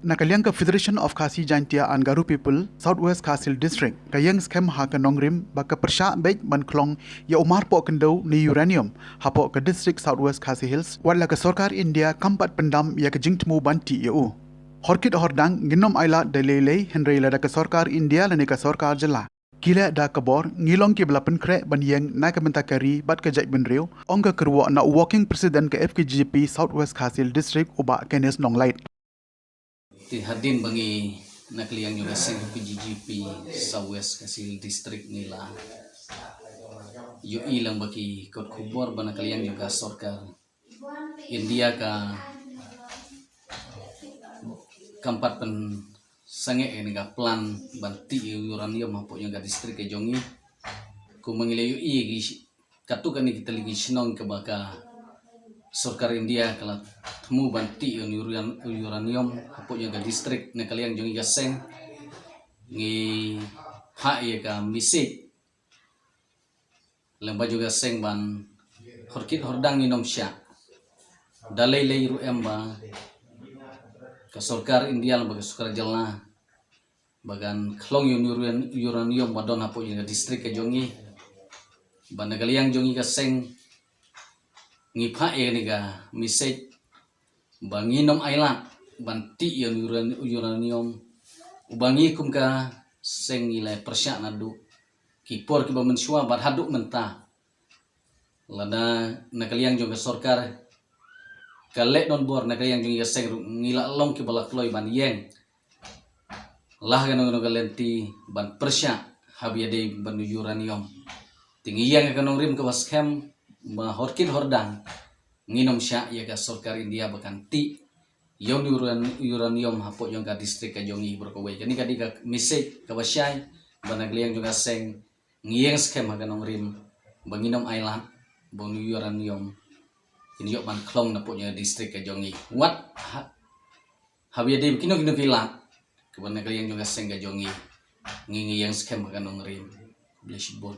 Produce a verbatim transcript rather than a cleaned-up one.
Na ka liang ka Federation of Khasi Jaintia and Garo People South West Khasi Hills District ka ïeng skhem ha ka nongrim ba ka pyrshah beit ban khlong ïa u marpoh khyndew ne uranium hapoh ka district South West Khasi Hills, wat la ka sorkar India kam pat pyndam ïa ka jingthmu ban tih ïa u. Hor kit hor dang ngin ym ailad da lei lei, hynrei lada ka sorkar India lane ka sorkar jylla ki leh da ka bor, ngi long kiba la pynkhreh ban ïeng na ka bynta ka ri bad ka jaitbynriew, ong ka kyrwoh na u Working President ka F K J G P South West Khasi Hills District, u Bah Kenneth Nonglait. Te hadien ba ngi na ka liang jong ka seng F K J G P South West Khasi Hills District ngi la ïohi lang ba ki kot khubor ba na ka liang jong ka sorkar India ka kam pat pynsangeh ïa kane ka plan ban tih ïa u uranium hapoh jong ka district ka jong ngi. Kumba ngi la ïohi ïa ki shi-, katto katne ki tylli ki shnong kaba ka sorkar India ka la thmu ban tih ïa u uran-, uranium hapoh jong ka district, na ka liang jong ngi ka seng ngi phah ïa ka message lyngba jong ka seng ban hor kit hor dang ngin ym shah da lei lei ruh em ba ka sorkar India lem bad ka sorkar jylla ba kan khlong ïa u uran-, uranium ba don hapoh jong ka district ka jong ngi. Ba na ka liang jong ngi ka seng ngi phah ïa kane ka message ba ngin ym ailad ban tih ïa u uran-, uranium uba ngi kum ka seng ngi la pyrshah naduh ki por kiba mynshuwa bad haduh mynta. Lada na ka liang jong ka sorkar ka leh donbor, na ka liang jong ka seng ruh ngi la long kiba la kloi ban ïeng la ha kano kano ka lynti ban pyrshah haba ïadei bad u uranium. Te ngi ïeng ha ka nongrim kaba skhem ba hor kit hor dang ngin ym shah ïa ka sorkar India ba kan tih ïa u uran-, uranium hapoh jong ka district ka jong ngi baroh kawei. Kane ka dei ka message kaba shai ba na ka liang jong ka seng ngi ïeng skhem ha ka nongrim ba ngin ym ailad ba u uranium kin ïoh ban khlong napoh jong ka district ka jong ngi. Wat ha-, haba ïadei kino kino ki lad kaba na ka liang jong ka seng ka jong ngi ngi, ngi ïeng skhem ha ka nongrim. Khublei shibun.